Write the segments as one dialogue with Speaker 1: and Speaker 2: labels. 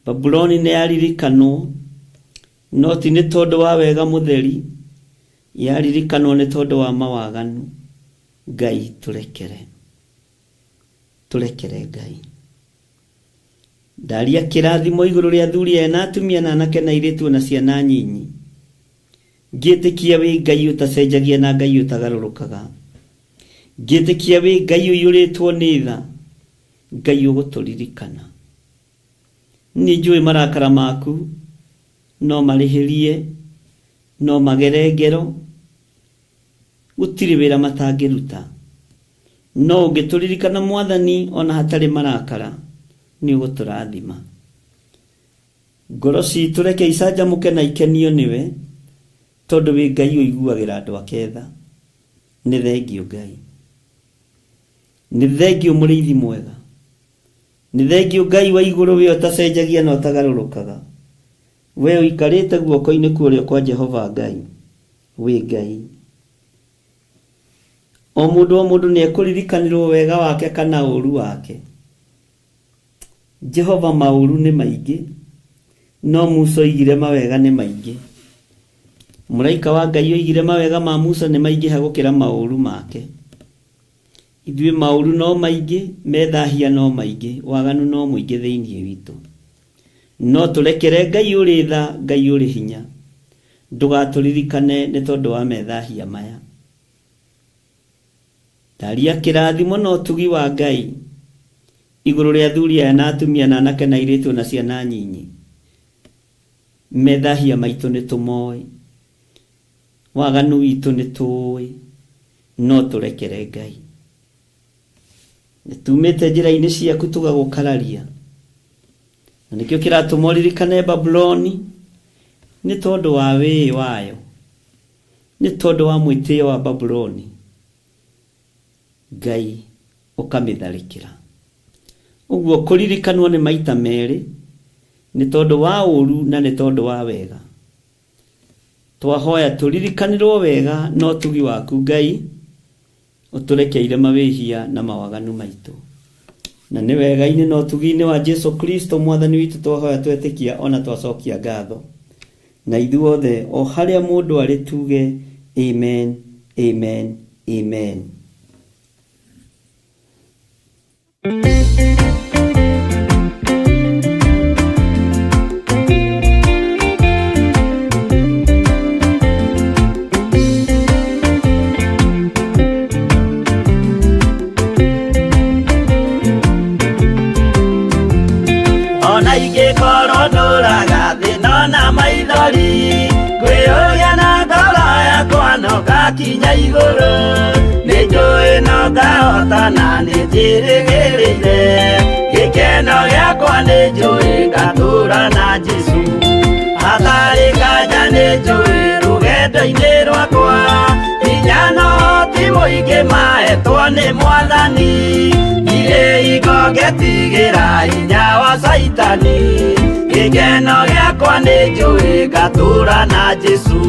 Speaker 1: Babuloni nĩ yaririkanwo, no ti nĩ tondũ wa wega mũtheri, yaririkanwo nĩ tondũ wa mawaganu. Ngai tũrekere, tũrekere Ngai. Ndaria kĩrathimo igũrũ rĩa athuri aya na atumia na anake na airĩtu na ciana nyinyi, ngĩtĩkia wĩ Ngai ũtacenjagia na Ngai ũtagarũrũkaga, ngĩtĩkia wĩ Ngai ũiyũrĩtwo nĩ tha, Ngai ũgũtũririkana. Nĩ njũĩ marakara maku no marĩhĩrie, no magere ngero, gũtirĩ wĩra matangĩruta. No ũngĩtũririkana Mwathani ona hatarĩ marakara, nĩ ũgũtũrathima. Ngoro citũ reke icanjamũke na ikenio nĩwe, tondũ wĩ Ngai ũiguagĩra andũ ake tha. Nĩ thengiũ Ngai, nĩ thengiũ mũrĩithi mwega, nĩ thengiũ Ngai wa igũrũ, we ũtacenjagia na ũtagarũrũkaga, we ũikarĩte guoko-inĩ kwa ũrĩo kwa Jehova Ngai, wĩ Ngai. O mũndũ o mũndũ nĩ ekũririkanĩrwo wega wake kana ũũru wake. Jehova maũru nĩ maingĩ, no Musa oigire mawega nĩ maingĩ. Mũraika wa Ngai oigire mawega ma Musa nĩ maingĩha gũkĩra maũru make. Ithuĩ maũru no maingĩ, methahia no maingĩ, waganu no mũingĩ thĩinĩ witũ. No tũrekere Ngai ũrĩ tha, Ngai ũrĩ hinya. Ndũgatũririkane nĩ tondũ wa methahia maya. Ndaria kĩrathimo na ũtugi wa Ngai igũrũ rĩa athuri aya na atumia na anake na airĩtu na ciana nyinyi. Methahia maitũ nĩ tũmoĩ, waganu witũ nĩ tũĩ, no tũrekere Ngai. Nĩ tumĩte njĩra-inĩ ciaku tũgagũkararia, na nĩkĩo kĩratũma ũririkane Babuloni nĩ tondũ wa wĩĩ wayo, nĩ tondũ wa mwĩtĩo wa Babuloni. Ngai ũkamĩtharĩkĩra. Ũguo kũririkanwo nĩ maita merĩ, nĩ tondũ wa ũũru na nĩ tondũ wa wega. Twahoya tũririkanĩrwo wega na ũtugi waku Ngai, ũtũrekeire mawĩhia na mawaganu maitũ. Na nĩ wega-inĩ na ũtugi-inĩ wa Jesu Kristo Mwathani witũ twahoya twetĩkia ona twacokia ngatho. Na ithuothe o harĩa mũndũ arĩ tuge amen, amen, amen.
Speaker 2: Ona ingĩkorwo ndũraga thĩna na maithori, ngwĩyũria na ngoro yakwa no ngakinya igũrũ. Nĩ njũĩ no ngahotana, nĩ njĩrĩgĩrĩire gĩkeno gĩakwa, nĩ njũĩ ngatũra na Jesũ. Hatarĩ nganja nĩ njũĩ rũgendo-inĩ rwakwa hinya no ti mũingĩ mahetwo nĩ Mwathani. Ndirĩ hingo ngetigĩra hinya wa Caitani, gĩkeno gĩakwa nĩ njũĩ ngatũra na Jesũ.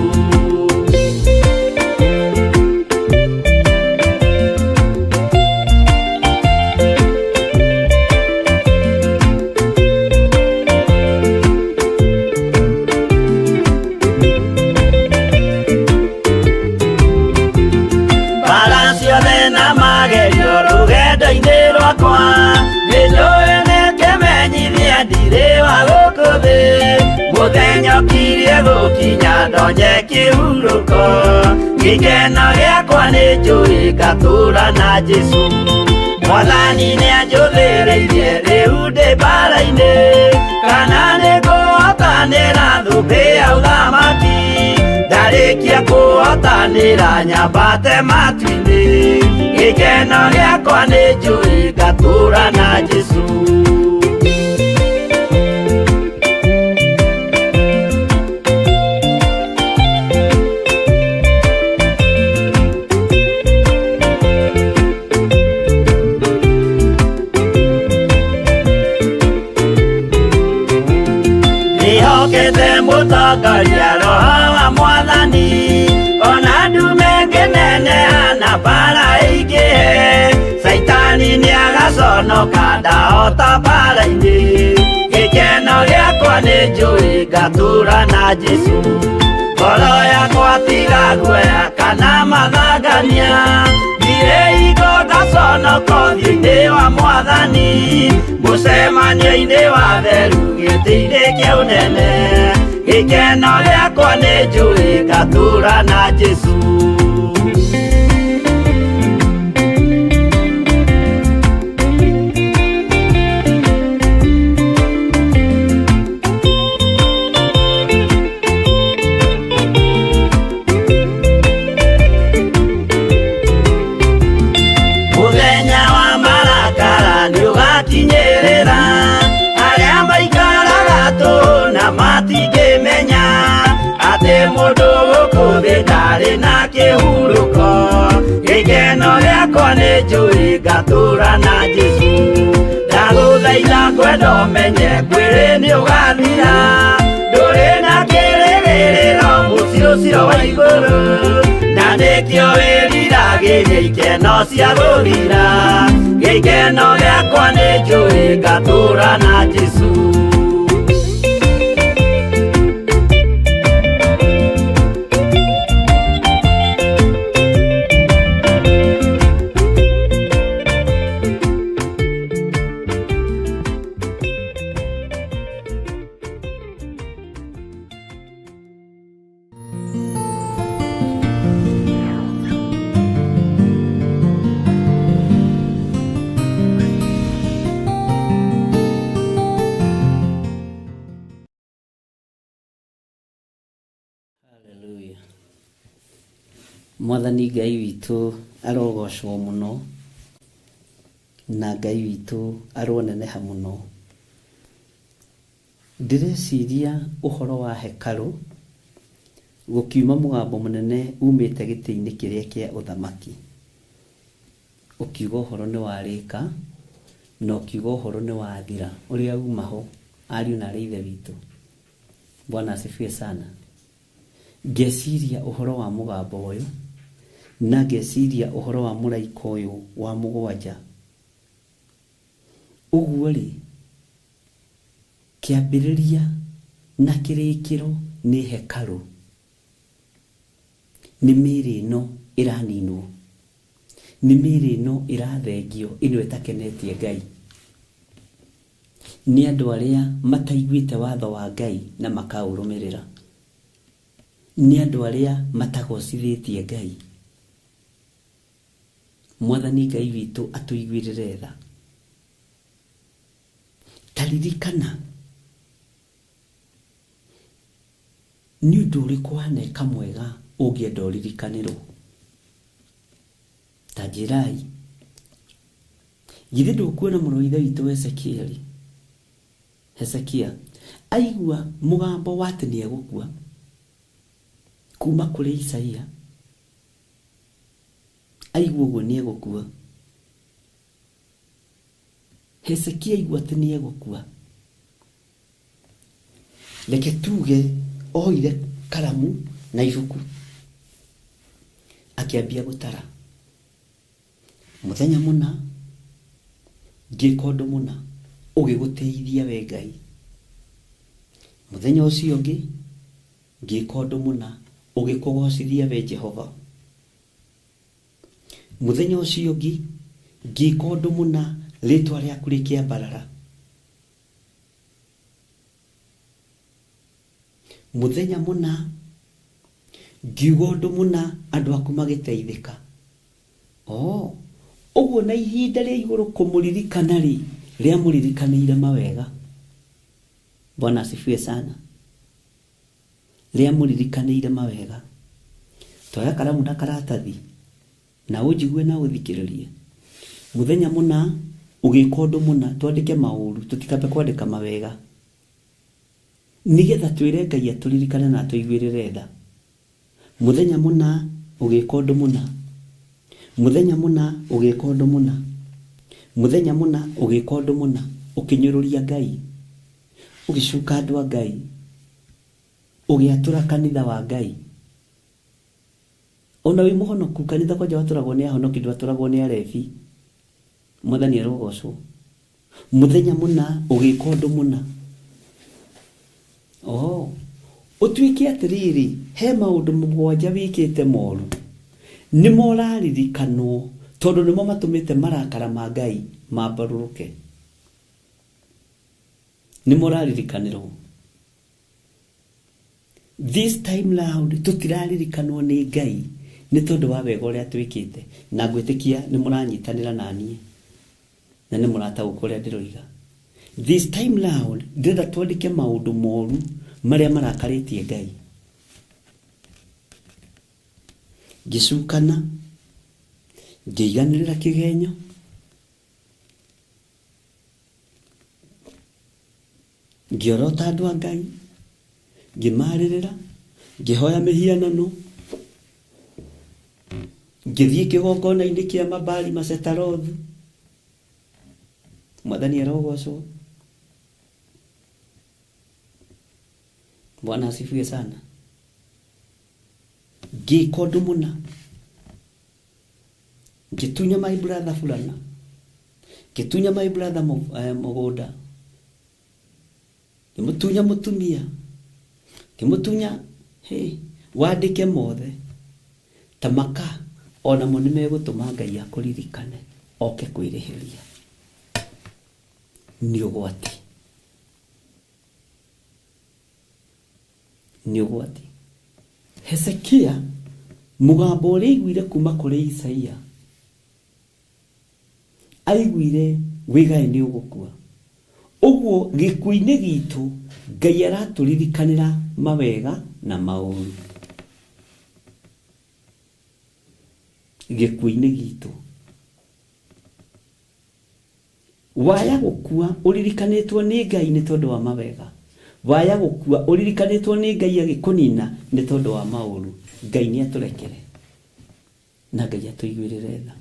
Speaker 2: Mbara ciothe na magerio rũgendo-inĩ rwakwa, nĩ njũĩ nĩ kĩmenyithia ndirĩ wa gũkũ thĩ. Mũthenya ũkirie gũkinya ndonye kĩhurũko, gĩkeno gĩakwa nĩ njũĩ ngatũra na Jesũ. Mwathani nĩ anjũthĩrĩirie rĩu ndĩ mbara-inĩ, kana nĩ ngũhotanĩra thũmbĩ ya ũthamaki. Ndarĩkia kũhotanĩra nyambate matu-inĩ, gĩkeno gĩakwa nĩ njũĩ ngatũra na Jesũ. Ndĩhokete mũtongoria Roho wa Mwathani, ona ndume ngĩneneha na mbara ĩingĩhe, Caitani nĩagaconoka ndahota mbara-inĩ, gĩkeno gĩakwa njũĩ ngatũra na Jesũ. Ngoro yakwa tiga guoya kana mathangania, ndirĩ hingo ngaconoka ũthiũ-inĩ wa Mwathani. Mũcemanio-inĩ wa theru gĩtĩ-inĩ kĩa ũnene, gĩkeno gĩakwa nĩ njũĩ ngatũra na Jesũ. Mũthenya wa marakara nĩũgakinyĩrĩra, arĩa maikaraga tũhũ na matingĩmenya atĩ mũndũ gũkũ thĩ ndarĩ na kĩhurũko. Gĩkeno gĩakwa nĩ njũĩ ngatũra na Jesũ. Ndagũthaitha ngwenda ũmenye mwĩrĩ nĩũgathira, ndũrĩ na kĩrĩgĩrĩro mũciĩ ũcio wa igũrũ, na nĩkĩo wĩriragĩria ikeno cia gũthira. Gĩkeno gĩakwa nĩ njũĩ ngatũra na Jesũ.
Speaker 1: Hallelujah. Mwathani Ngai witũ arogocwo mũno, na Ngai witũ aroneneha mũno. Ndĩreciria ũhoro wa hekarũ gũkiuma mũgambo mũnene umĩte gĩtĩ-inĩ kĩrĩa kĩa ũthamaki, ũkiuga ũhoro nĩ warĩka na ũkiuga ũhoro nĩ wathira, ũrĩa uma ho ariũ na arĩ ithe witũ. Bwana asifiwe sana. Ngeciria ũhoro wa mũgambo ũyũ na ngeciria ũhoro wa mũraika ũyũ wa mũgwanja. Ũguo rĩ, kĩambĩrĩria na kĩrĩkĩro nĩ hekarũ, nĩ mĩĩrĩ ĩno ĩraninwo, nĩ mĩĩrĩ ĩno ĩrathengio, ĩno ĩtakenetie Ngai, nĩ andũ arĩa mataiguĩte watho wa Ngai na makaũrũmĩrĩra, nĩ andũ arĩa matagocithĩtie Ngai. Mwathani Ngai witũ atũiguĩrĩre tha. Ta ririkana nĩ ũndũ ũrĩkũ waneka mwega ũngĩenda ũririkanĩrwo. Ta njĩrai, githĩ ndũkuona mũrũ wa ithe witũ Ezekieli, Hezekia aigua mũgambo wa atĩ nĩegũkua kuma kũrĩ Isaia, aigua ũguo nĩegũkua. Hezekia aigua atĩ nĩegũkua, reke tuge oire karamu na ibuku akĩambia gũtara mũthenya mũna ngĩka ũndũ mũna ũgĩgũtĩithia we Ngai, mũthenya ũcio ũngĩ ngĩka ũndũ mũna ũgĩkũgocithia we Jehova, mũthenya ũcio ũngĩ ngĩka ũndũ mũna rĩtwa rĩaku rĩkĩambarara, mũthenya mũna ngiuga ũndũ mũna andũ aku magĩteithĩka. Ũguo na ihinda rĩa igũrũ kũmũririkana rĩ, rĩamũririkanĩire mawega. Bwana asifiwe sana. Rĩamũririkanĩire mawega. Toya karamu na karatathi na ũnjigue na ũthikĩrĩrie. Mũthenya mũna ũgĩka ũndũ mũna, twandĩke maũru, tũtikambe kwandĩka mawega, nĩgetha twĩre Ngai atũririkane na atũiguĩrĩre tha. Mũthenya mũna ũgĩka ũndũ mũna, mũthenya mũna ũgĩka ũndũ mũna, mũthenya mũna ũgĩka ũndũ mũna, ũkĩnyũrũria Ngai, ũgĩcuka andũ a Ngai, ũgĩatũra kanitha wa Ngai. Ona wĩ mũhonoku, kanitha kwanja watũragwo nĩ ahonoki, ndwatũragwo nĩ arebi. Mwathani arogocwo. Mũthenya mũna ũgĩka ũndũ mũna. Oho ũtuĩke atĩrĩrĩ, he maũndũ mũgwanja wĩkĩte moru, nĩmo ũraririkanwo tondũ nĩmo matũmĩte marakara ma Ngai mambarũrũke, nĩmo ũraririkanĩrwo. This time round tũtiraririkanwo nĩ Ngai nĩ tondũ wa wega ũrĩa twĩkĩte, na ngwĩtĩkia nĩ mũranyitanĩra na niĩ na nĩ mũrataũka ũrĩa ndĩroiga. This time round ndĩrenda twandĩke maũndũ moru marĩa marakarĩtie Ngai. Ngĩcukana, ngĩiganĩrĩra kĩgenyo, ngĩorota andũ a Ngai, ngĩmarĩrĩra, ngĩhoya mĩhianano, ngĩthiĩ kĩgongona-inĩ kĩa Mabali Masetarothu. Mwathani arogocwo. Bwana asifiwe sana. Ngĩka ũndũ mũna, ngĩtunya my brother fulana, ngĩtunya my brother mũgũnda, ngĩmũtunya mũtumia, ngĩmũtunya hey, wandĩke mothe ta maka onamo nĩ megũtũma Ngai akũririkane oke kwĩrĩhĩria. Nĩ ũgwati, nĩ ũgwati. Hezekia mũgambo ũrĩa aiguire kuma kũrĩ Isaia, aiguire wĩgaĩ nĩ ũgũkua. Ũguo gĩkuũ-inĩ gitũ Ngai aratũririkanĩra mawega na maũru. Gĩkuũ-inĩ gitũ waya gũkua ũririkanĩtwo nĩ Ngai nĩ tondũ wa mawega, waya gũkua ũririkanĩtwo nĩ Ngai agĩkũnina nĩ tondũ wa maũru. Ngai nĩ atũrekere na Ngai atũiguĩrĩre tha.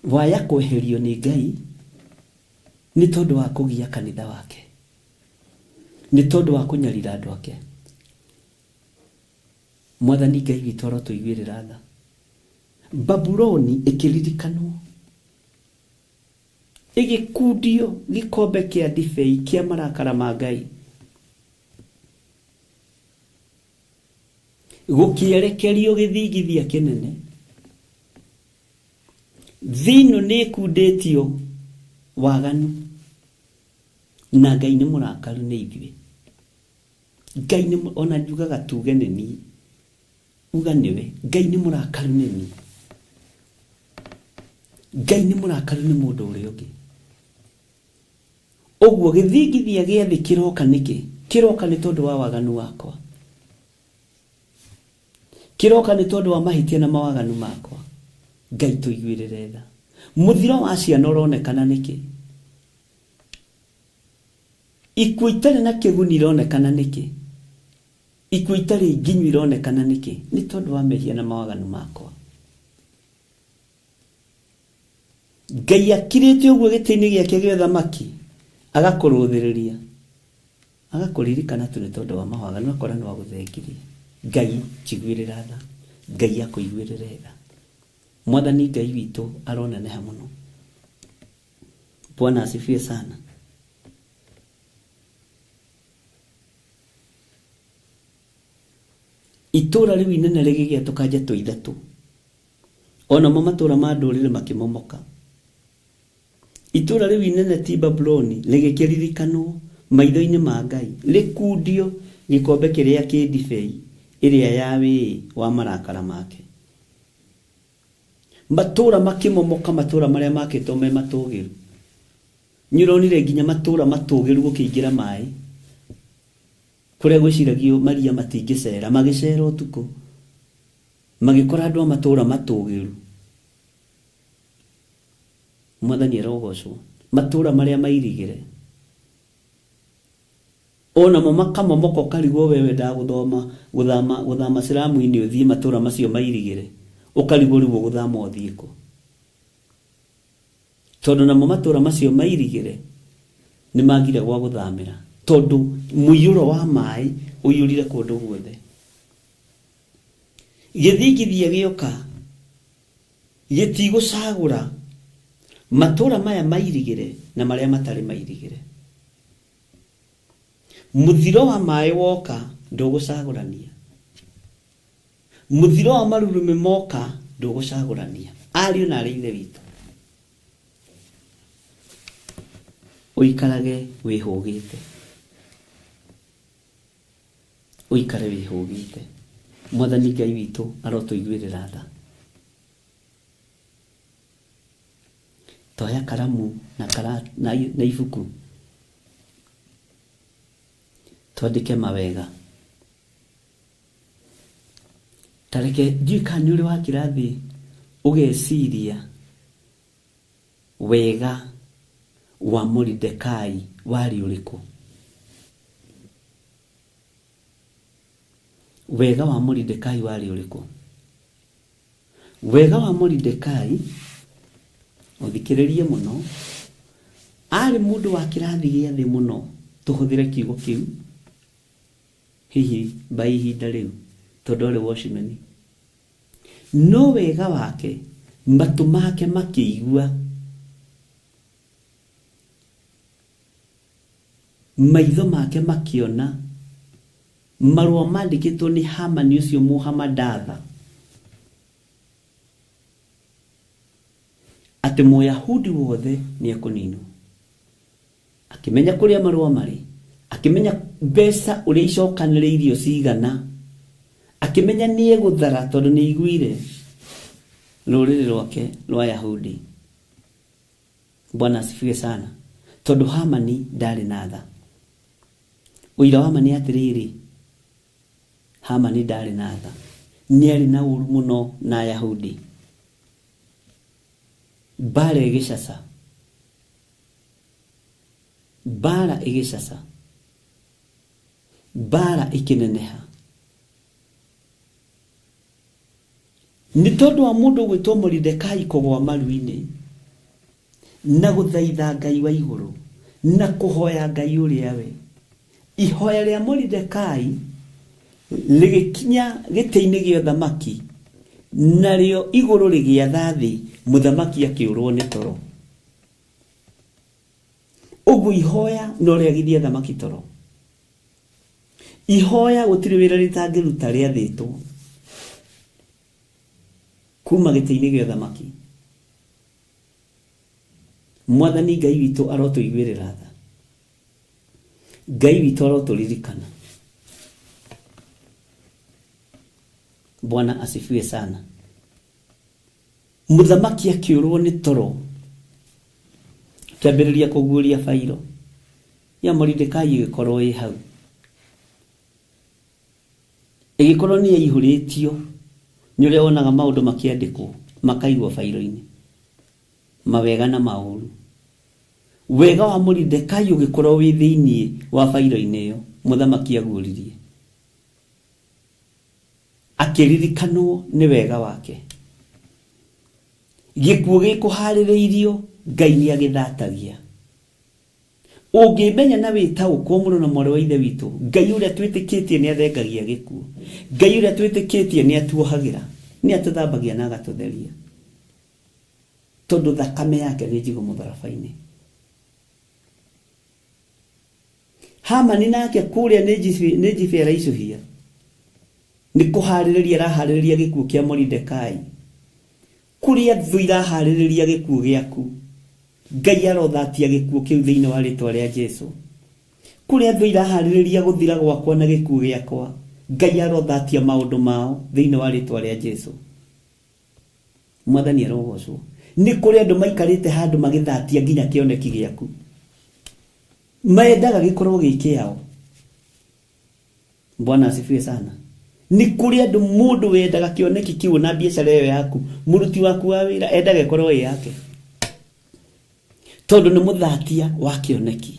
Speaker 1: Waya kweherio nĩ Ngai nĩ tondũ wa kũgia kanitha wake, nĩ tondũ wa kũnyarira andũ ake. Mwathani Ngai witũ arotũiguĩrĩra tha. Babuloni ĩkĩririkanwo, ĩgĩkundio gĩkombe kĩa ndibei kĩa marakara ma Ngai, gũkĩerekerio gĩthingithia kĩnene. Thĩ ĩno nĩ ĩkundĩtio waganu, na Ngai nĩ mũrakaru nĩ ithuĩ. Ngai nĩ ona njugaga tuge nĩ niĩ, uga nĩwe. Ngai nĩ mũrakaru nĩ niĩ, Ngai nĩ mũrakaru nĩ mũndũ ũrĩa ũngĩ. Ũguo gĩthingithia gĩa thĩ kĩroka nĩkĩ? Kĩroka nĩ tondũ wa waganu wakwa, kĩroka nĩ tondũ wa mahĩtia na mawaganu makwa. Ngai tũiguĩrĩre tha. Mũthiro wa ciana ũronekana nĩkĩ? Ikuũ itarĩ na kĩguni ironekana nĩkĩ? Ikuũ itarĩ nginyu ironekana nĩkĩ? Nĩ tondũ wa mehia na mawaganu makwa. Ngai akirĩte ũguo gĩtĩ-inĩ gĩake gĩa ũthamaki, agakũrũthĩrĩria, agakũririkana tu nĩ tondũ wa mawaganu, akona nĩ wagũthengirie. Ngai njiguĩrĩra tha, Ngai akũiguĩrĩre tha. Mwathani Ngai witũ aroneneha mũno. Bwana asifiwe sana. Itũũra rĩu inene rĩgĩgĩa tũkanja tũ ithatũ, onamo matũũra ma ndũrĩrĩ makĩmomoka. Itũũra rĩu inene ti Babuloni rĩgĩkĩririkanwo maitho-inĩ ma Ngai, rĩkundio gĩkombe kĩrĩa kĩ ndibei ĩrĩa ya wĩĩ wa marakara make. Matũũra makĩmomoka, matũũra marĩa makĩtwo me matũũgĩru. Nĩ ũronire nginya matũũra matũũgĩru gũkĩingĩra maĩ, kũrĩa gwĩciragio maria matingĩcera, magĩcera ũtukũ, magĩkora andũ a matũũra matũũgĩru. Mwathani arogocwo. Matũũra marĩa mairigĩre onamo makamomoka, ũkarigwo we wendaga gũthoma gũthama gũthama ciramu-inĩ ũthiĩ matũũra macio mairigĩre, ũkarigwo rĩu ũgũthama ũthiĩ kũ, tondũ namo matũũra macio mairigĩre nĩ magire gwa gũthamĩra, tondũ mũiyũro wa maĩ ũiyũrire kũndũ guothe. Gĩthingithia gĩoka gĩtigũcagũra matũũra maya mairigĩre na marĩa matarĩ mairigĩre. Mũthiro wa maĩ woka ndũgũcagũrania. Mũthiro wa marurumĩ moka ndũgũcagũrania. Ariũ na arĩ ithe witũ, ũikarage wĩhũgĩte, ũikare wĩhũgĩte. Mwathani Ngai witũ arotũiguĩrĩra tha. Toya karamu na, na ibuku twandĩke mawega. Tareke ndiũĩ kana nĩ ũrĩ wakira thĩ ũgeciria wega wa Moridekai warĩ ũrĩkũ. Wega wa Moridekai warĩ ũrĩkũ? Wega wa Moridekai, ũthikĩrĩrie mũno, arĩ mũndũ wa kĩrathi gĩa thĩ mũno, tũhũthĩre kiugo kĩu hihi by ihinda rĩu, tondũ arĩ watchman. No wega wake, matũ make makĩigua, maitho make makĩona marũa mandĩkĩtwo nĩ Hamani ũcio Mũhamadatha, atĩ Mũyahudi wothe nĩ ekũninwo. Akĩmenya kũrĩa marũa marĩ, akĩmenya mbeca ũrĩa icokanĩrĩirio cigana, akĩmenya nĩ egũthara tondũ nĩ aiguire rũrĩrĩ rwake rwa Yahudi. Bwana asifiwe sana. Tondũ Hamani ndarĩ na tha. Ũira wa ma nĩ atĩrĩrĩ, Hamani ndarĩ na tha. Nĩ arĩ na ũru mũno na Ayahudi. Mbara ĩgĩcaca. Mbara ĩgĩcaca. Mbara ĩkĩneneha. Nĩ tondũ wa mũndũ ũgwĩtwo Moridekai kũgwa maru-inĩ na gũthaitha Ngai wa igũrũ na kũhoya Ngai ũrĩa we. Ihoya rĩa Moridekai rĩgĩkinya gĩtĩ-inĩ gĩa ũthamaki, narĩo igũrũ rĩgĩatha thĩ, mũthamaki akĩũrwo nĩ toro. Ũguo ihoya no rĩagithie thamaki toro. Ihoya gũtirĩ wĩra rĩtangĩruta rĩathĩtwo kuma gĩtĩ-inĩ gĩa ũthamaki. Mwathani Ngai witũ arotũiguĩrĩra tha. Ngai witũ arotũririkana. Bwana asifiwe sana. Mũthamaki akĩũrwo nĩ toro, akĩambĩrĩria kũguũria bairo ya Moridekai ĩgĩkorwo ĩ hau. Ĩgĩkorwo nĩ yaihũrĩtio nĩ ũrĩa wonaga maũndũ makĩandĩkwo makaigwo bairo-inĩ, mawega na maũru. Wega wa Moridekai ũgĩkorwo wĩ thĩiniĩ wa bairo-inĩ ĩyo mũthamaki aguũririe. Akĩririkanwo nĩ wega wake. Gĩkuũ gĩkũharĩrĩirio, Ngai nĩ agĩthatagia. Ũngĩmenya na wĩtaũkwo mũrũ na mwarĩ wa ithe witũ, Ngai ũrĩa twĩtĩkĩtie nĩ athengagia gĩkuũ. Ngai ũrĩa twĩtĩkĩtie nĩ atuohagĩra, nĩ atũthambagia na agatũtheria. Tondũ thakame yake nĩ njigũ mũtharaba-inĩ. Hamani nake kũrĩa nĩ njibe araicũhia, nĩ kũharĩrĩria araharĩrĩria gĩkuũ kĩa Moridekai. Kũrĩa thũ iraharĩrĩria gĩkuũ gĩaku, Ngai arothatia gĩkuũ kĩu thĩinĩ wa rĩtwa rĩa Jesu. Kũrĩa thũ iraharĩrĩria gũthira gwakwa na gĩkuũ gĩakwa, Ngai arothatia maũndũ mao thĩinĩ wa rĩtwa rĩa Jesu. Mwathani arogocwo. Nĩ kũrĩ andũ maikarĩte handũ magĩthatia nginya kĩoneki gĩaku. Mendaga gĩkorwo gĩ kĩao. Bwana asifiwe sana. Nĩ kũrĩ andũ mũndũ wendaga kĩoneki kĩu na biacara ĩyo yaku, mũruti waku wa wĩra endaga ĩkorwo ĩ yake. Tondũ nĩ mũthatia wa kĩoneki.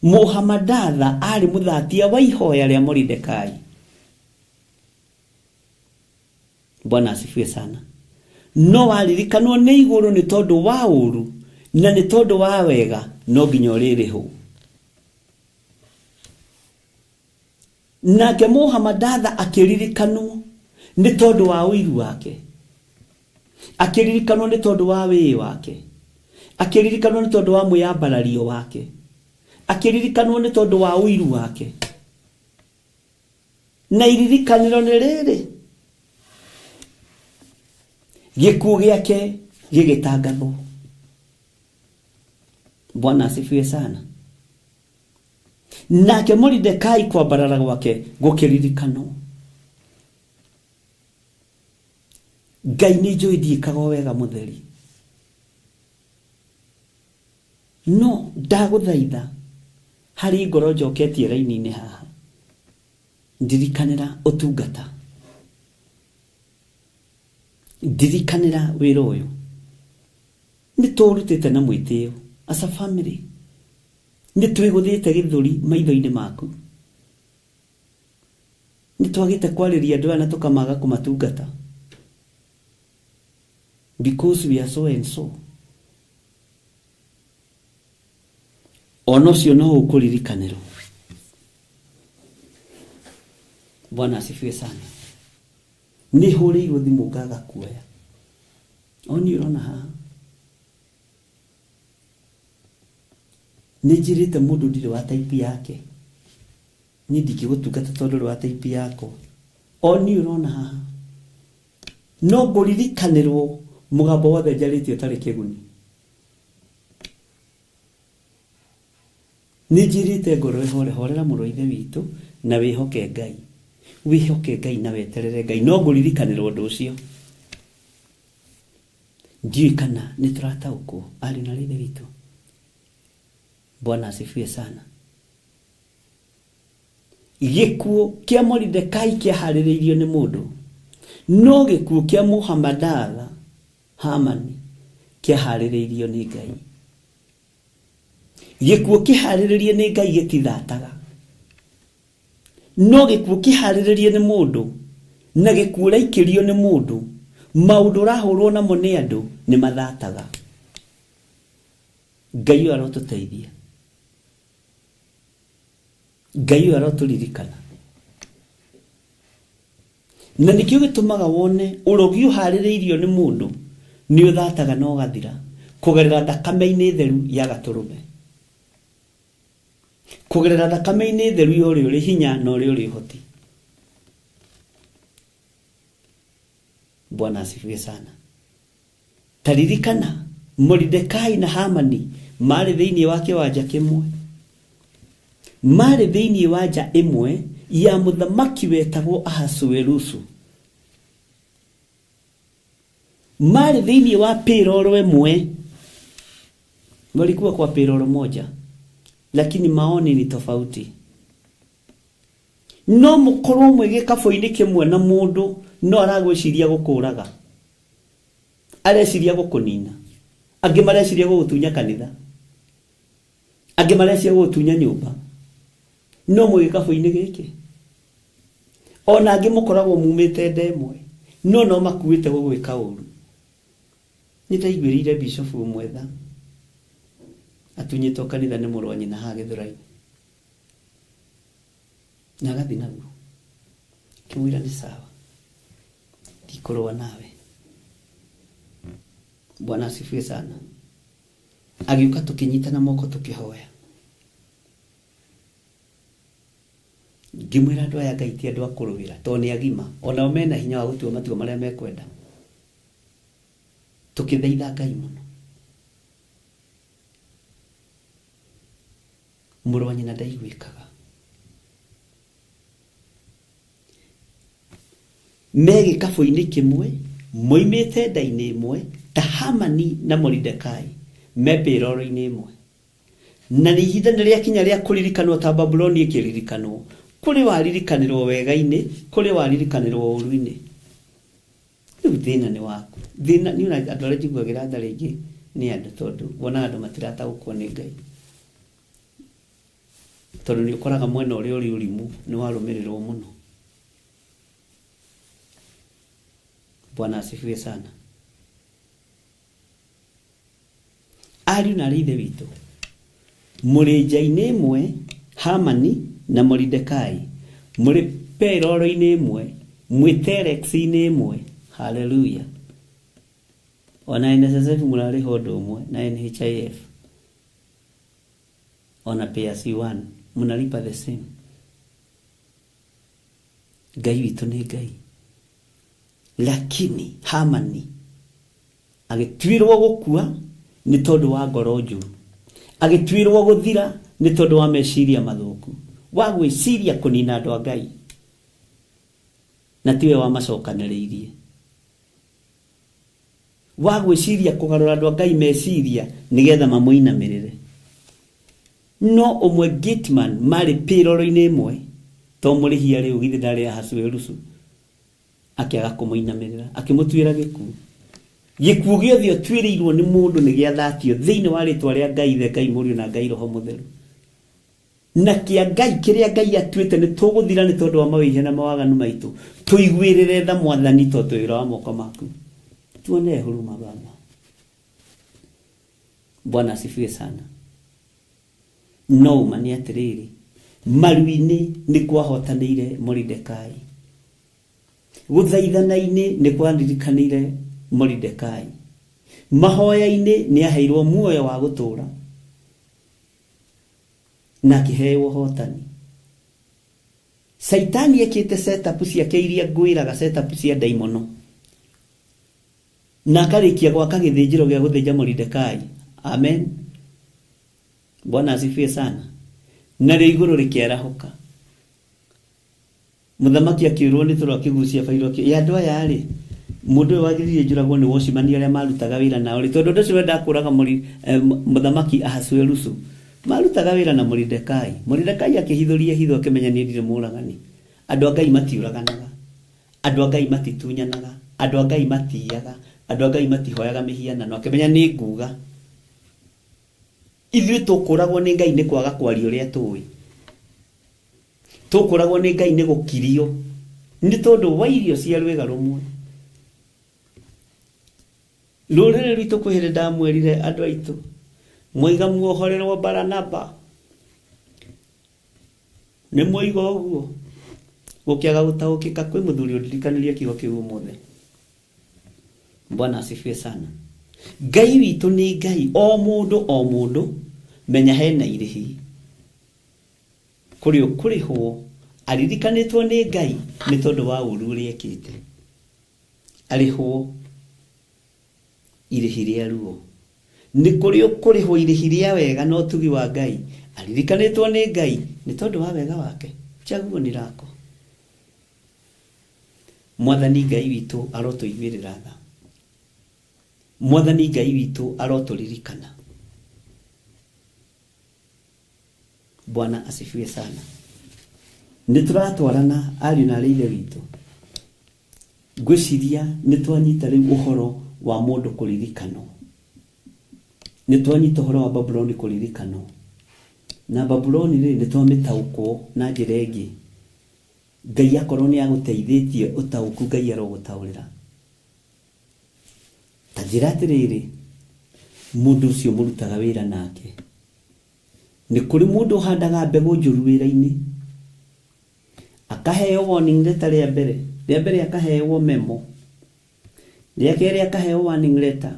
Speaker 1: Mũhamadatha arĩ mũthatia wa ihoya rĩa Moridekai. Bwana asifiwe sana. No waririkanwo nĩ igũrũ nĩ tondũ wa ũru na nĩ tondũ wa wega, no nginya ũrĩrĩhwo. Nake Mũhamadatha akĩririkanwo nĩ tondũ wa ũiru wake, akĩririkanwo nĩ tondũ wa wĩĩ wake, akĩririkanwo nĩ tondũ wa mwĩyambarario wake, Akĩririkanwo nĩ tondũ wa ũiru wake. Na iririkanĩro nĩ rĩrĩ, gĩkuũ gĩake gĩgĩtangathwo. Bwana asifiwe sana. Nake Moridekai kwambarara gwake gũkĩririkanwo. Ngai nĩ njũĩ ndiĩkaga wega mũtheri, no ndagũthaitha harĩ ngoro njoketie raini-inĩ haha, ndirikanĩra ũtungata, ndirikanĩra wĩra ũyũ nĩ tũũrutĩte na mwĩtĩo as a family, nĩ twĩgũthĩte gĩthũri maitho-inĩ maku, nĩ twagĩte kwarĩria andũ aya na tũkamaga kũmatungata because we are so and so. Ona ũcio no ũkũririkanĩrwo. Bwana asifiwe sana. Nĩ hũrĩirwo thimũ ngaga kuoya. O niĩ ũrona haha, nĩ njĩrĩte mũndũ ndirĩ wa type yake, niĩ ndingĩgũtungata tondũ ũrĩ wa type yakwa. O niĩ ũrona haha, no ngũririkanĩrwo mũgambo wothe njarĩtie ũtarĩ kĩguni. Nĩ njĩrĩte ngoro ĩhore, horera mũrũ wa ithe witũ na wĩhoke Ngai, wĩhoke Ngai na weterere Ngai, no ngũririkanĩrwo ũndũ ũcio. Ndiũĩ kana nĩ tũrataũkwo ariũ na ithe witũ. Bwana asifiwe sana. Gĩkuũ kĩa Moridekai kĩaharĩrĩirio nĩ mũndũ, no gĩkuũ kĩa Muhammadatha Hamani kĩaharĩrĩirio nĩ Ngai. Gĩkuũ kĩharĩrĩrie nĩ Ngai gĩtithataga, no gĩkuũ kĩharĩrĩrie nĩ mũndũ na gĩkuũ ũraikĩrio nĩ mũndũ, maũndũ ũrahũrwo namo nĩ andũ nĩ mathataga. Ngai ũyũ arotũteithia, Ngai ũyũ arotũririkana. Na nĩkĩo gĩtũmaga wone ũrogi ũharĩrĩirio nĩ mũndũ nĩ ũthataga na ũgathira kũgerera thakame-inĩ theru ya gatũrũme, kũgerera thakame-inĩ theru ya ũrĩa ũrĩ hinya na ũrĩa ũrĩ ũhoti. Bwana asifiwe sana. Taririkana Moridekai na Hamani marĩ thĩinĩ wa kĩwanja kĩmwe, marĩ thĩinĩ wa nja ĩmwe ya mũthamaki wetagwo Ahasuerusu, marĩ thĩinĩ wa payroll ĩmwe, walikuwa kwa payroll moja, lakini maoni ni tofauti. No mũkorwo mwĩ gĩkabũ-inĩ kĩmwe na mũndũ, no aragwĩciria gũkũraga, areciria gũkũnina, angĩ mareciria gũgũtunya kanitha, angĩ mareciria gũgũtunya nyũmba, no mwĩ gĩkabũ-inĩ gĩkĩ. Ona angĩ mũkoragwo mumĩte nda ĩmwe, no no makuĩte gũgwĩka ũru. Nĩ ndaiguĩrĩire bishofu ũmwe tha, atunyĩtwo kanitha nĩ mũrũ wa nyina haha Gĩthũrai, na agathiĩ naguo. Kĩmwĩra nĩ sawa, ndikũrũa nawe. Bwana asifiwe sana. Agĩũka tũkĩnyitana moko tũkĩhoya. Ngĩmwĩra andũ aya Ngai ti andũ a kũrũĩra, tondũ nĩ agima, onao mena hinya wa gũtua matua marĩa mekwenda. Tũkĩthaitha Ngai mũno. Mũrũ wa nyina ndaiguĩkaga. Me gĩkabũ-inĩ kĩmwe, moimĩte nda-inĩ ĩmwe, ta Hamani na Moridekai, me payroll-inĩ ĩmwe. Na nĩ ihinda nĩ rĩakinya rĩa kũririkanwo ta Babuloni ĩkĩririkanwo. Kũrĩ waririkanĩrwo wega-inĩ, kũrĩ waririkanĩrwo ũũru-inĩ. Rĩu thĩna nĩ waku. Thĩna nĩ ona andũ arĩa njiguagĩra tha rĩngĩ nĩ andũ, tondũ wonaga andũ matirataũkwo nĩ Ngai. Tondũ nĩ ũkoraga mwena ũrĩa ũrĩ ũrimũ nĩ warũmĩrĩrwo mũno. Bwana asifiwe sana. Ariũ na arĩ ithe witũ, mũrĩ nja-inĩ ĩmwe Hamani na Moridekai, mũrĩ payroll-inĩ ĩmwe, mwĩ telex-inĩ ĩmwe. Hallelujah. Ona NSSF mũrarĩha ũndũ ũmwe na NHIF. Ona pay as you earn mnalipa the same. Ngai witũ nĩ Ngai. Lakini Hamani agĩtuĩrwo gũkua nĩ tondũ wa ngoro njũru, agĩtuĩrwo gũthira nĩ tondũ wa meciria mathũku, wa gwĩciria kũnina andũ a Ngai, na tiwe wamacokanĩrĩirie, wa gwĩciria kũgarũra andũ a Ngai meciria nĩgetha mamũinamĩrĩre. No ũmwe gateman marĩ payroll-inĩ ĩmwe, to mũrĩhi arĩ githĩ ndarĩ Ahasuerusu, akĩaga kũmũinamĩrĩra, akĩmũtuĩra gĩkuũ. Gĩkuũ gĩothe ũtuĩrĩirwo nĩ mũndũ nĩ gĩathatio thĩinĩ wa rĩtwa rĩa Ngai Ithe, Ngai Mũriũ na Ngai Roho Mũtheru. Na kĩa Ngai kĩrĩa Ngai atuĩte nĩ tũgũthira nĩ tondũ wa mawĩhia na mawaganu maitũ. Tũiguĩrĩre tha Mwathani tondũ twĩ wĩra wa moko maku. Tuonee huruma Baba. Bwana asifiwe sana. No ũma nĩ atĩrĩrĩ, maru-inĩ nĩ kwahotanĩire Moridekai, gũthaithana-inĩ nĩ kwaririkanĩire Moridekai, mahoya-inĩ nĩ aheirwo muoyo wa gũtũũra na akĩheo ũhotani. Caitani ekĩte setup ciake iria ngwĩraga, setup cia ndaimono, na akarĩkia gwaka gĩthĩnjĩro gĩa gũthĩnja Moridekai. Amen. Bwana asifiwe sana. Narĩo igũrũ rĩkĩarahũka, mũthamaki akĩũrwo nĩ toro, akĩgucia bairo ya andũ aya rĩ, mũndũ ũyũ wagĩrĩire njũragwo nĩ wocimani arĩa marutaga wĩra nao rĩ, tondũ ũndũ ũcio wendaga kũraga mũthamaki Ahasuerusu, marutaga wĩra na Moridekai. Moridekai akĩhithũria hitho, akĩmenya niĩ ndirĩ mũragani. Andũ a Ngai matiũraganaga, andũ a Ngai matitunyanaga, andũ a Ngai matiiyaga, andũ a Ngai matihoyaga mĩhianano. Akĩmenya nĩ nguga ithuĩ tũkũragwo nĩ Ngai nĩ kwaga kwaria ũrĩa tũĩ, tũkũragwo nĩ Ngai nĩ gũkirio nĩ tondũ wa irio cia rwĩga rũmwe. Rũrĩrĩ rwitũ kwĩ hĩndĩ ndamwĩrire andũ aitũ mwaiga muohorerwo Baranaba, nĩ mwoiga ũguo gũkĩaga gũtaũkĩka. Kwĩ mũthuri ũndirikanĩrie kiugo kĩu ũmũthĩ. Bwana asifiwe sana. Ngai witũ nĩ Ngai, o mũndũ o mũndũ menya hena irĩhi kũrĩ ũkũrĩhwo aririkanĩtwo nĩ Ngai nĩ tondũ wa ũru ũrĩa ekĩte, arĩhwo irĩhi rĩa ruo. Nĩ kũrĩ ũkũrĩhwo irĩhi rĩa wega na ũtugi wa Ngai, aririkanĩtwo nĩ Ngai nĩ tondũ wa wega wake. Chaguo ni lako. Mwathani Ngai witũ arotũiguĩrĩra tha, Mwathani Ngai witũ arotũririkana. Bwana asifiwe sana. Nĩ tũratwarana ariũ na arĩ ithe witũ, ngwĩciria nĩ twanyita rĩu ũhoro wa mũndũ kũririkanwo, nĩ twanyita ũhoro wa Babuloni kũririkanwo, na Babuloni rĩ nĩ twamĩtaũkwo na njĩra ĩngĩ. Ngai akorwo nĩ agũteithĩtie ũtaũku, Ngai arogũtaũrĩra. Ta njĩra atĩrĩrĩ, mũndũ ũcio mũrutaga wĩra nake, nĩ kũrĩ mũndũ ũhandaga mbegũ njũru wĩra-inĩ, akaheo warning letter rĩa mbere, rĩa mbere akaheo memo, rĩa kerĩ akaheo warning letter,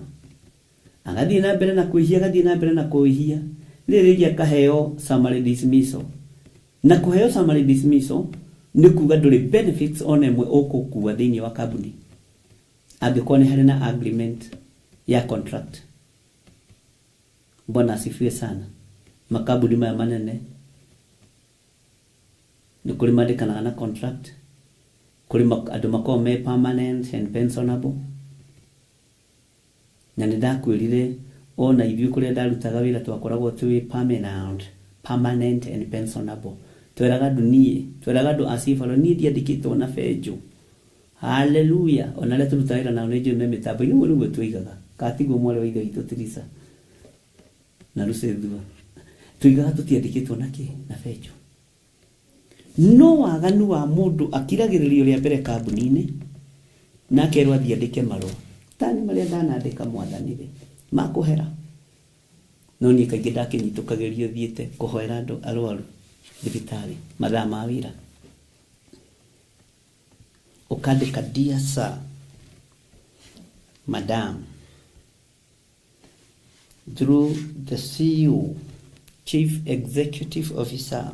Speaker 1: agathiĩ na mbere na kwĩhia, agathiĩ na mbere na kwĩhia, rĩrĩ rĩngĩ akaheo summary dismissal. Na kũheo summary dismissal nĩ kuga ndũrĩ benefits ona ĩmwe ũkũkua thĩinĩ wa kambuni angĩkorwo nĩ harĩ na agreement ya contract. Bwana asifiwe sana. Makambuni maya manene nĩ kũrĩ mandĩkanaga na contract, kũrĩ andũ makoragwo me permanent and pensionable. Na nĩ ndakwĩrire ona ithuĩ kũrĩa ndarutaga wĩra twakoragwo twĩ permanent and pensionable. Tweraga andũ niĩ, tweraga andũ a cibaro niĩ ndiandĩkĩtwo na benjũ. Haleluya. Ona arĩa tũrutaga wĩra nao nĩ njũĩ me mĩtambo-inĩ, ũguo nĩguo twoigaga. Katiguo mwarĩ wa ithe witũ Teresa na Lucy Thua, tũigaga tũtiandĩkĩtwo na kĩ? Na benjũ. No waganu wa mũndũ akiragĩrĩrio rĩa mbere kambuni-inĩ na akerwo athiĩ andĩke marũa tani marĩa ndanandĩka Mwathani rĩ makũhera, no niĩ kaingĩ ndakĩnyitũkagĩrio thiĩte kũhoera andũ arwaru thibitarĩ mathaa ma wĩra. Ũkandĩka dear sir, madam, through the CEO Chief Executive Officer,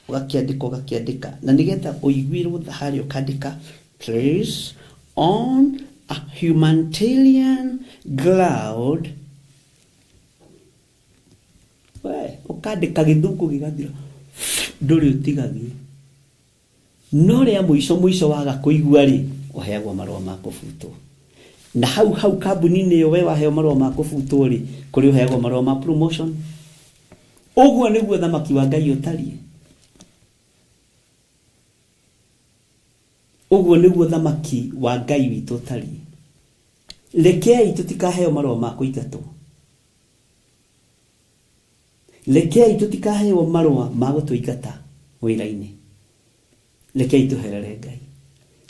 Speaker 1: ũgakĩandĩka ũgakĩandĩka, na nĩgetha ũiguĩrwo harĩa ũkandĩka please on a humanitarian ground, we ũkandĩka gĩthũngũ gĩgathira, ndũrĩ ũtigagie. No rĩa mũico mũico waga kũigua rĩ, ũheagwo marũa ma kũbutwo. Na hau hau kambuni-inĩ ĩyo we waheo marũa ma kũbutwo rĩ, kũrĩ ũheagwo marũa ma promotion. Ũguo nĩguo thamaki wa Ngai ũtariĩ. Ũguo nĩguo thamaki wa Ngai witũ ũtariĩ. Rekei tũtikaheo marũa ma kũingatwo. Rekei tũtikaheo marũa ma gũtũingata wĩra-inĩ. Rekei tũherere Ngai.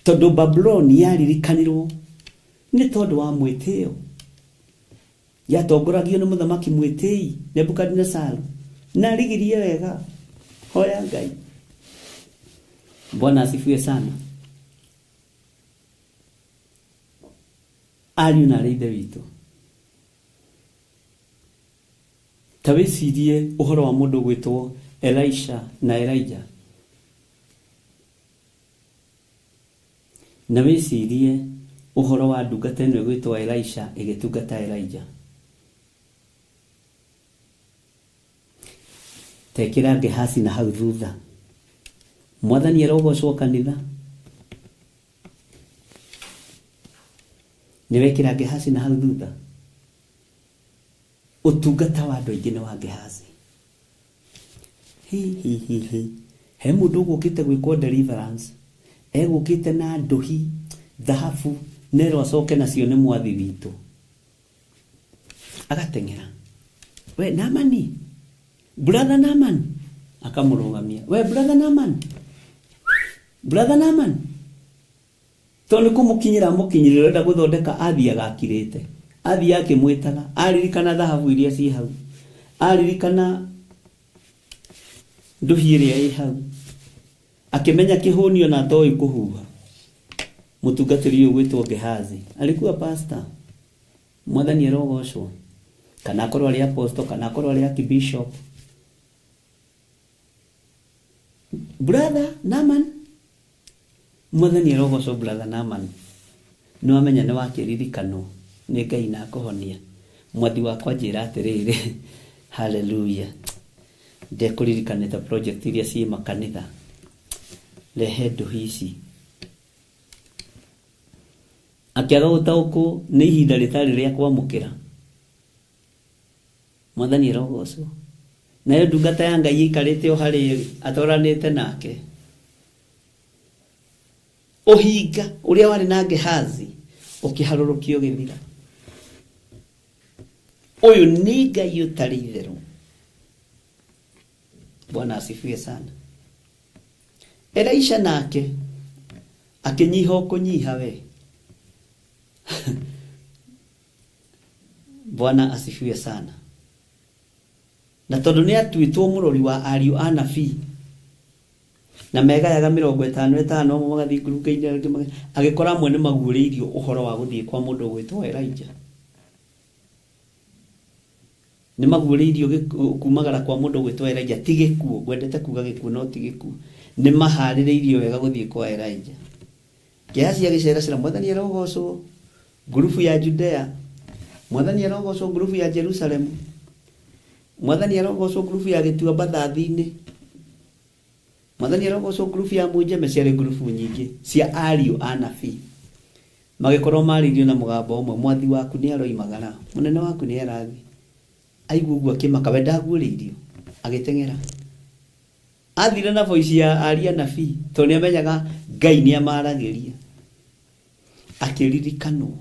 Speaker 1: Tondũ Babuloni yaririkanirwo nĩ tondũ wa mwĩtĩo. Yatongoragio nĩ mũthamaki mwĩtĩi Nebukadinesaru. Na arigirie wega. Hoya Ngai. Bwana asifiwe sana. Ariũ na arĩ ithe witũ, ta wĩcirie ũhoro wa mũndũ gwĩtwo Elisha na Elijah. Na wĩcirie ũhoro wa ndungata ĩno ĩgwĩtwo Elisha ĩgĩtungata Elijah. Tekĩra Gehazi na hau thutha. Mwathani arogocwo kanitha. Nĩ wekĩra Gehazi na hau thutha. Ũtungata wa andũ aingĩ nĩ wa Gehazi. Hi hi hi hi. He mũndũ ũgũkĩte gwĩkwo deliverance. Egũkĩte na ndũhi, thahabu, nerwo acoke nacio nĩ mwathi witũ. Agateng'era. We Naamani, brother Naaman, akamũrũgamia. We brother Naaman, brother Naaman. Tondũ nĩ kũmũkinyĩra amũkinyĩrĩra ũrenda gũthondeka, athiaga akirĩte. Athiaga akĩmwĩtaga, aririkana thahabu iria ciĩ hau, aririkana ndũhi ĩrĩa ĩ hau, akĩmenya kĩhũnio na atoĩ kũhuha. Mũtungatĩri ũyũ gwĩtwo Gehazi alikuwa pastor. Mwathani arogocwo. Kana akorwo arĩ apostle, kana akorwo arĩ archbishop. Brother Naaman, Mwathani arogocwo. Brother Naaman, nĩ wamenya nĩ wakĩririkanwo nĩ Ngai na akũhonia. Mwathi wakwa njĩra atĩrĩrĩ, haleluya, ndekũririkanĩte project iria ciĩ makanitha, rehe ndũhi ici. Akĩaga gũtaũkwo nĩ ihinda rĩtarĩ rĩa kwamũkĩra. Mwathani arogocwo. Nayo ndungata ya Ngai ĩikarĩte o harĩa ĩrĩ, atwaranĩte nake. Ũhinga ũrĩa warĩ na Gehazi ũkĩharũrũkio ũgĩthira. Ũyũ nĩ Ngai ũtarĩ itherũ. Bwana asifiwe sana. Elisha nake akĩnyiha o kũnyiha we. Bwana asifiwe sana. Na tondũ nĩ atuĩtwo mũrori wa ariũ a nabii, na megayaga 50 5, amwe magathiĩ ngurunga-inĩ, angĩ agĩkora amwe nĩ maguũrĩirio ũhoro wa gũthiĩ kwa mũndũ ũgwĩtwo Elijah. Nĩ maguũrĩirio kumagara kwa mũndũ ũgwĩtwo Elijah, ti gĩkuũ, ngwendete kuga gĩkuũ no ti gĩkuũ. Nĩ maharĩrĩirio wega gũthiĩ kwa Elijah. Gehazi agĩceracera, Mwathani arogocwo, ngurubu ya Judea, Mwathani arogocwo, ngurubu ya Jerusalemu, Mwathani arogocwo, ngurubu ya gĩtuamba Thathi-inĩ, Mwathani arogocwo, ngurubu ya Mũnjeme. Ciarĩ ngurubu nyingĩ cia ariũ a nabii. Magĩkorwo marĩirio na mũgambo ũmwe, mwathi waku nĩ aroimagara, mũnene waku nĩ arathiĩ. Aigua ũguo akĩmaka, we ndaguũrĩirio, agĩteng'era. Athire na voice ya aria nabii, tondũ nĩ amenyaga Ngai nĩ amaragĩria. Akĩririkanwo.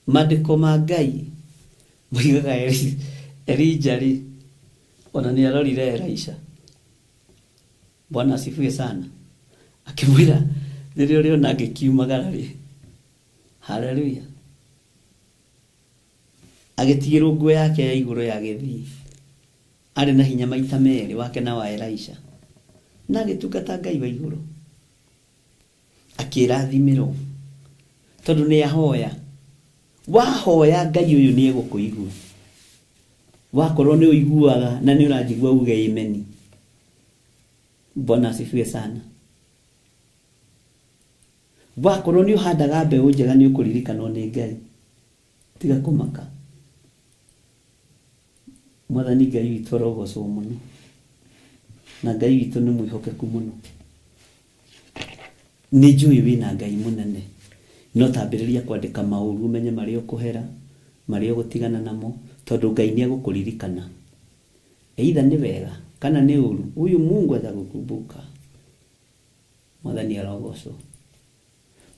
Speaker 1: Maandĩko ma Ngai moigaga Elija rĩ, ona nĩ arorire Elisha. Bwana asifiwe sana. Akĩmwĩra rĩrĩa ũrĩona ngĩkiumagara rĩ, haleluya, agĩtigĩrwo nguo yake ya igũrũ ya gĩthii. Arĩ na hinya maita merĩ, wake na wa Elisha, na agĩtungata Ngai wa igũrũ, akĩrathimĩrwo. Tondu ni ahoya. Wahoya Ngai uyu ni egukuigua. Wakorwo ni uiguaga na ni uranjigua uge amen. Bwana asifiwe sana. Wakorwo ni uhandaga mbeũ njega ni ukuririkanwo ni Ngai. Tiga kumaka. Mwathani Ngai witũ arogocwo mũno. Na Ngai witũ nĩ mwĩhokeku mũno. Nĩ njũĩ wĩna Ngai mũnene. No tambĩrĩria kwandĩka maũru ũmenye marĩa ũkũhera, marĩa ũgũtigana namo, tondũ Ngai nĩ egũkũririkana. Either nĩ wega kana nĩ ũru, huyu Mungu atakukumbuka. Mwathani arogocwo.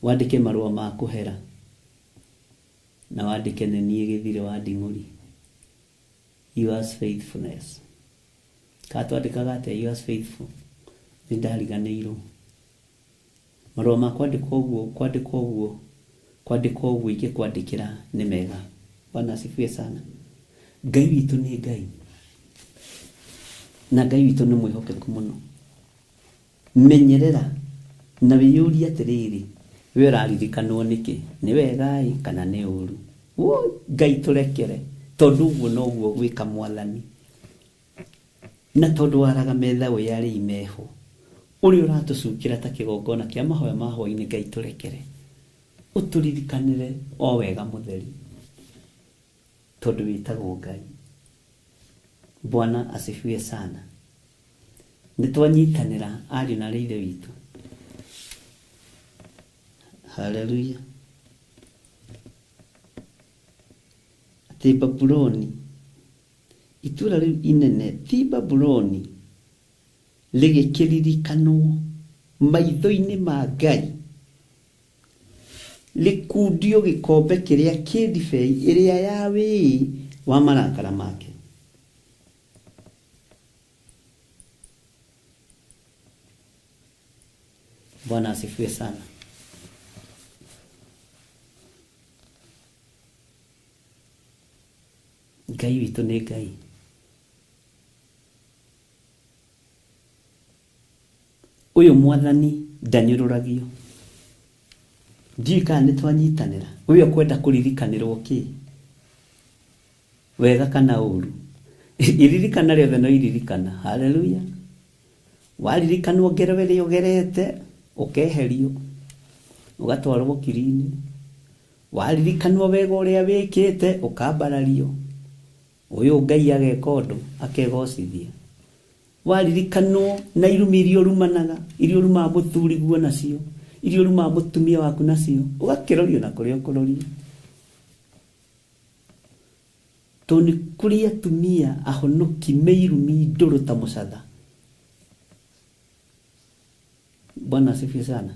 Speaker 1: Wandĩke marũa ma kũhera na wandĩke nĩ niĩ Gĩthire wa Nding'ũri. Yours faithfulness. Kana twandĩkaga atĩa yours faithful? Nĩ ndariganĩirwo. Marũa ma kwandĩkwo ũguo, kwandĩkwo ũguo, kwandĩkwo ũguo ingĩkwandĩkĩra nĩ mega. Bwana asifiwe sana. Ngai witũ nĩ Ngai. Na Ngai witũ nĩ mwĩhokeku mũno. Menyerera na wĩyũrie atĩrĩrĩ, we ũraririkanwo nĩkĩ? Nĩ wega-ĩ kana nĩ ũru? Woi, Ngai tũrekere, tondũ ũguo noguo gwĩka Mwathani. Na tondũ waraga metha wĩ arĩi meho, ũrĩa ũratũcukĩra ta kĩgongona kĩa mahoya ma hwaĩ-inĩ, Ngai tũrekere. Ũtũririkanĩre o wega mũtheri, tondũ wĩtagwo Ngai. Bwana asifiwe sana. Nĩ twanyitanĩra ariũ na aarĩ a Ithe witũ. Haleluya. Atĩ Babuloni, itũũra rĩu inene ti Babuloni, rĩgĩkĩririkanwo maitho-inĩ ma Ngai, rĩkundio gĩkombe kĩrĩa kĩ ndibei ĩrĩa ya wĩĩ wa marakara make. Bwana asifiwe sana. Ngai witũ nĩ Ngai. Ũyũ Mwathani ndanyũrũragio. Ndiũĩ kana nĩ twanyitanĩra. Ũyũ ũkwenda kũririkanĩrwo kĩ? Wega kana ũru? Iririkana rĩothe no iririkana. Haleluya. Waririkanwo ngero ĩrĩa ũgerete, ũkeherio, ũgatwarwo kiri-inĩ. Waririkanwo wega ũrĩa wĩkĩte, ũkambarario. Ũyũ Ngai ageka ũndũ, akegocithia. Waririkanwo na irumi iria ũrumanaga, iria ũrumaga mũthuriguo nacio, iria ũrumaga mũtumia waku nacio, ũgakĩrorio na kũrĩa ũkũrorio. Tondũ nĩ kũrĩ atumia ahonoki me irumi ndũrũ ta mũcatha. Bwana asifiwe sana.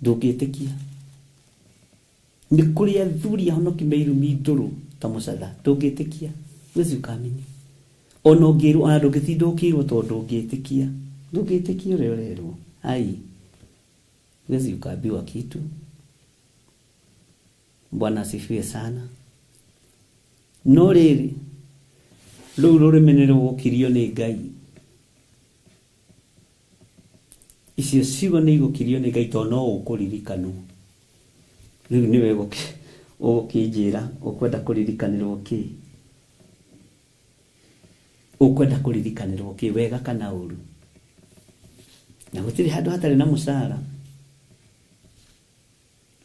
Speaker 1: Ndũngĩtĩkia. Nĩ kũrĩ athuri ahonoki me irumi ndũrũ ta mũcatha. Ndũngĩtĩkia. Huwezi ukaamini. Ona ũngĩrwo, ona ndũngĩtinda ũkĩrwo tondũ ndũngĩtĩkia. Ndũngĩtĩkia ũrĩa ũrerwo. Ai. Huwezi ukaambiwa kitu. Bwana asifiwe sana. No rĩrĩ, rũu rũrĩmĩ nĩ rũgũkirio nĩ Ngai. Icio ciugo nĩ igũkirio nĩ Ngai tondũ no ũkũririkanwo. Rĩu nĩwe ũgũkĩnjĩra ũkwenda kũririkanĩrwo kĩ? Ũkwenda kũririkanĩrwo kĩ, wega kana ũru? Na gũtirĩ handũ hatarĩ na mũcara.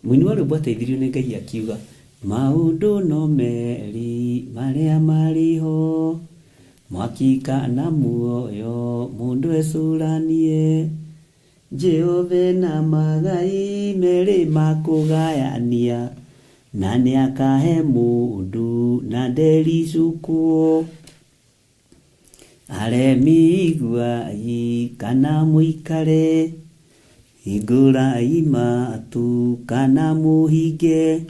Speaker 1: Mũini wa rwĩmbo ateithirio nĩ Ngai akiuga, maũndũ no merĩ marĩa marĩ ho, mwaki kana muoyo mũndũ ecũranie, Jehova na magai merĩ makũgayania, na nĩakahe mũndũ na ndericũkwo. Aremi iguai kana mũikare, hingũrai matũ kana mũhinge,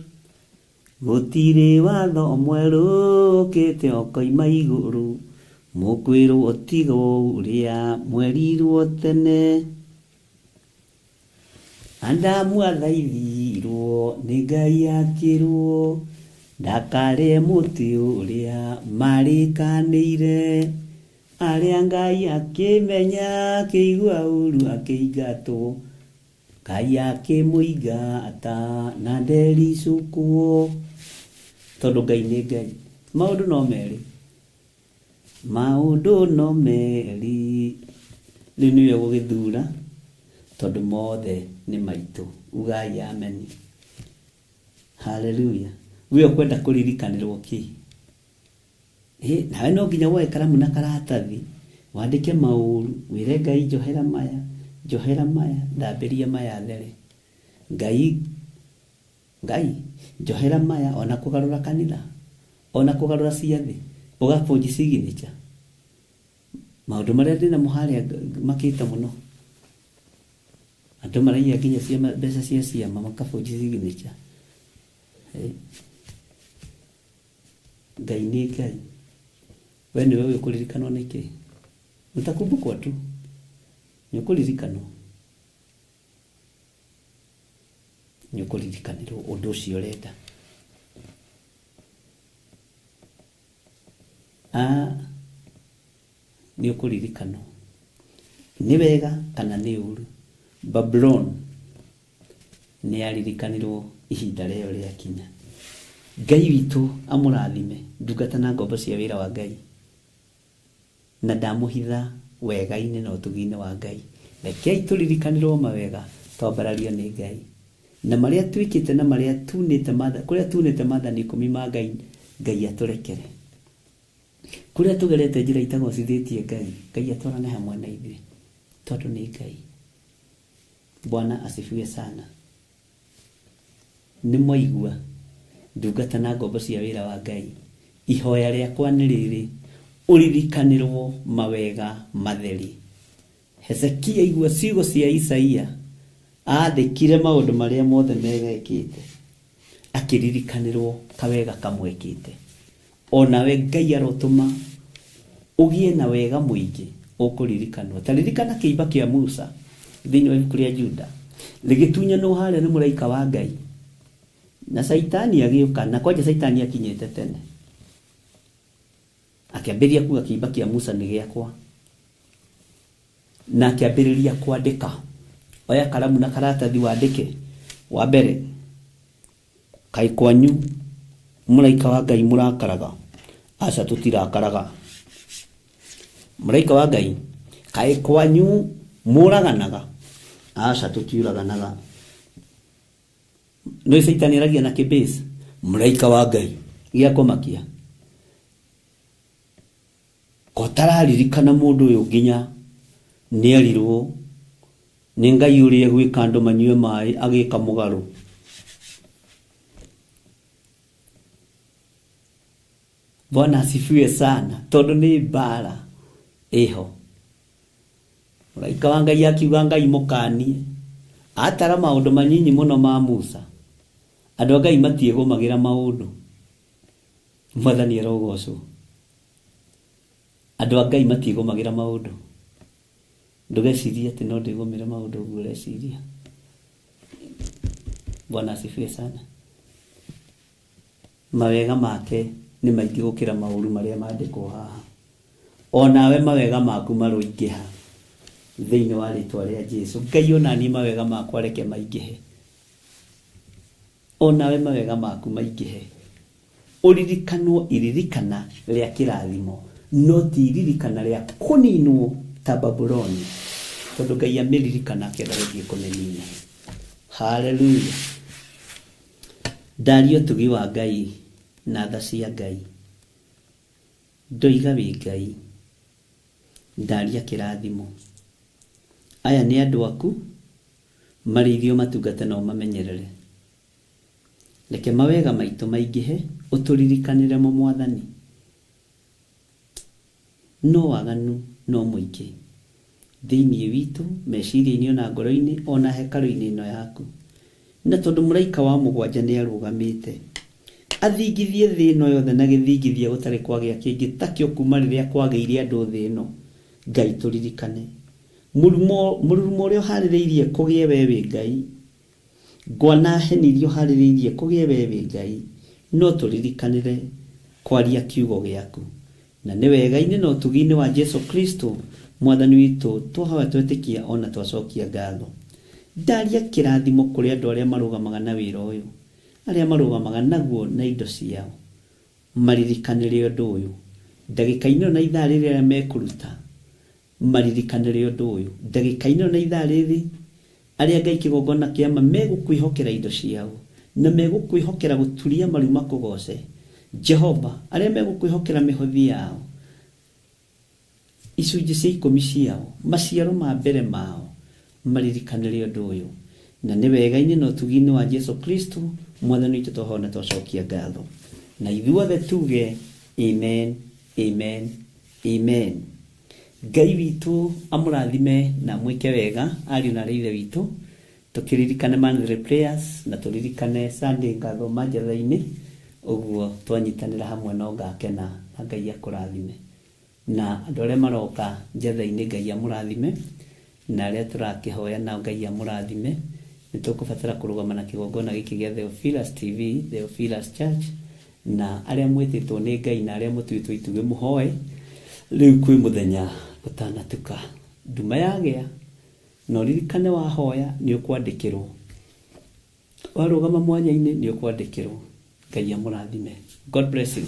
Speaker 1: gũtirĩ watho mwerũ ũkĩte ũkoima igũrũ, mũkwĩrwo tiga ũrĩa mwerirwo tene. Adamu athaithirwo nĩ Ngai akĩrwo, ndakarĩe mũtĩ ũrĩa marĩkanĩire. Arĩa Ngai akĩmenya akĩigua ũru akĩingatwo. Ngai akĩmũingata na ndericũkwo, tondũ Ngai nĩ Ngai. Maũndũ no merĩ, maũndũ no merĩ, rĩu nĩwe ũgũgĩthura tondũ mothe nĩ maitũ. Ugai ameni, haleluya. We ũkwenda kũririkanĩrwo kĩ? Nawe no nginya woe karamu na karatathi wandĩke maũru, wĩre Ngai njohera maya, njohera maya, thambĩria maya there. Ngai, Ngai njohera maya, ona kũgarũra kanitha, ona kũgarũra ciathĩ, ũgabũnji signature. Maũndũ marĩa ndĩnamo harĩa makĩte mũno, andũ maraiya nginya ciama, mbeca cia ciama makabũnji signature. Ngai nĩ Ngai. We nĩwe ũyũ kũririkanwo nĩkĩ? Utakumbukwa tu, nĩ ũkũririkanwo, nĩ ũkũririkanĩrwo ũndũ ũcio ũrenda. Nĩ ũkũririkanwo nĩ wega kana nĩ ũru. Babuloni nĩ yaririkanirwo ihinda rĩayo rĩakinya. Ngai witũ amũrathime ndungata na ngombo cia wĩra wa Ngai, na ndamũhitha wega-inĩ na ũtugi-inĩ wa Ngai. Rekei tũririkanĩrwo mawega twambarario nĩ Ngai, na marĩa twĩkĩte na marĩa tunĩte kũrĩa tunĩte maathani 10 ma Ngai, Ngai atũrekere. Kũrĩa tũgerete njĩra itagocithĩtie Ngai, Ngai atwarane hamwe na ithuĩ, tondũ nĩ Ngai. Bwana asifiwe sana. Nĩ mwaigua ndungata na ngombo cia wĩra wa Ngai, ihoya rĩakwa nĩ rĩrĩ, ũririkanĩrwo mawega matheri. Hezekia igua ciugo cia Isaia, aandĩkire maũndũ marĩa mothe mega ekĩte, akĩririkanĩrwo kawega kamwekĩte. Onawe Ngai arotũma ũgĩe na wega mũingĩ ũkũririkanwo. Ta ririkana kĩimba kĩa Musa thĩinĩ wa ibuku rĩa Juda, rĩgĩtunyanwo harĩa nĩ mũraika wa Ngai, na Caitani agĩũka, na kwanja Caitani akinyĩte tene, akĩambĩrĩria kuga kĩimba kĩa Musa nĩ gĩakwa, na akĩambĩrĩria kwandĩka. Oya karamu na karatathi wandĩke. Wa mbere, kaĩ kwanyu mũraika wa Ngai mũrakaraga? Aca, tũtirakaraga. Mũraika wa Ngai, kaĩ kwanyu mũraganaga? Aca, tũtiũraganaga. No Caitani aragia na kĩbase, mũraika wa Ngai gĩa kũmakia. Kotararirikana mũndũ ũyũ nginya nĩerirwo nĩ Ngai ũrĩa egwĩka andũ manyue maĩ agĩka mũgarũ. Bwana asifiwe sana, tondũ nĩ mbara ĩho. Mũraika wa Ngai akiuga Ngai mũkanie, atara maũndũ manyinyi mũno ma Musa. Andũ a Ngai matiĩgũmagĩra maũndũ. Mwathani arogocwo. Andũ a Ngai matiĩgũmagĩra maũndũ. Ndũgecirie atĩ no ndĩgũmĩre maũndũ ũguo ũreciria. Bwana asifiwe sana. Mawega make nĩ maingĩ gũkĩra maũru marĩa mandĩkwo haha. Onawe mawega maku maroingĩha thĩinĩ wa rĩtwa rĩa Jesu. Ngai onaniĩ mawega makwa reke maingĩhe. Onawe mawega maku maingĩhe. Ũririkanwo iririkana rĩa kĩrathimo, no ti iririkana rĩa kũninwo ta Babuloni, tondũ Ngai amĩririkana akĩenda gũthiĩ kũmĩnina. Haleluya. Ndaria ũtugi wa Ngai na tha cia Ngai, ndoiga wĩ Ngai, ndaria kĩrathimo. Aya nĩ andũ aku marĩithio matungate na ũmamenyerere. Reke mawega maitũ maingĩhe, ũtũririkanĩre mo Mwathani. No waganu no mũingĩ thĩinĩ witũ, meciria-inĩ ona ngoro-inĩ, ona hekarũ-inĩ ĩno yaku. Na tondũ mũraika wa mũgwanja nĩ arũgamĩte athingithie thĩ ĩno yothe na gĩthingithia gũtarĩ kwagĩa kĩngĩ takĩo kuma rĩrĩa kwagĩire andũ thĩ ĩno, Ngai tũririkane. Mũrurumo ũrĩa ũharĩrĩirie kũgĩe we wĩ Ngai, ngwa na heni iria ũharĩrĩirie kũgĩe we wĩ Ngai, no tũririkanĩre kwaria kiugo gĩaku. Na nĩ wega-inĩ na ũtugi-inĩ wa Jesu Kristo Mwathani witũ twahoya twetĩkia ona twacokia ngatho. Ndaria kĩrathimo kũrĩ andũ arĩa marũgamaga na wĩra ũyũ, arĩa marũgamaga naguo na indo ciao, maririkanĩre ũndũ ũyũ ndagĩka-inĩ ĩno na ithaa rĩrĩ arĩa mekũruta, maririkanĩre ũndũ ũyũ ndagĩka-inĩ ĩno na ithaa rĩrĩ arĩa Ngai kĩgongona kĩama megũkwĩhokera indo ciao na megũkwĩhokera gũturia maru makũgoce Jehova, arĩa megũkwĩhokera mĩhothi yao, icunjĩ cia ikũmi ciao, maciaro ma mbere mao, maririkanĩre ũndũ ũyũ. Na nĩ wega-inĩ na ũtugi-inĩ wa Jesu Kristo mwathani witũ twahoya na twacokia ngatho, na ithuothe tuge amen, amen, amen. Ngai witũ amũrathime na amwĩke wega ariũ na aarĩ a Ithe witũ. Tũkĩririkane monthly prayers na tũririkane Sunday ngathoma njatha-inĩ, ũguo twanyitanĩra hamwe no ngakena na Ngai akũrathime. Na andũ arĩa maroka njatha-inĩ Ngai amũrathime, na arĩa tũrakĩhoya nao Ngai amũrathime. Nĩ tũkũbatara kũrũgama na kĩgongona gĩkĩ gĩa Theophilus TV, Theophilus Church, na arĩa mwĩtĩtwo nĩ Ngai na arĩa mũtuĩtwo itugĩ mũhoe rĩu kwĩ mũthenya ũtanatuka. Nduma yagĩa, na ũririkane wahoya nĩ ũkwandĩkĩrwo, warũgama mwanya-inĩ nĩ ũkwandĩkĩrwo. Ngai amũrathime. God bless you.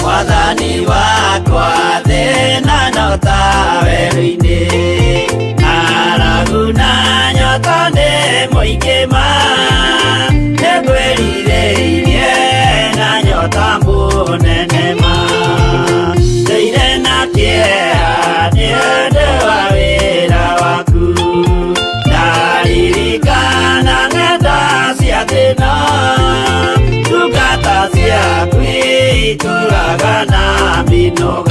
Speaker 2: Mwathani wakwa thĩna no ta werũ-inĩ, ng'aragu na nyota nĩ mũingĩ ma, nĩngwĩrirĩirie na nyota mũnene ma, ndũire na kĩeha nĩ ũndũ wa wĩra waku, ndaririkana ng'enda cia thĩna, ndungata ciaku itũraga na mĩnoga.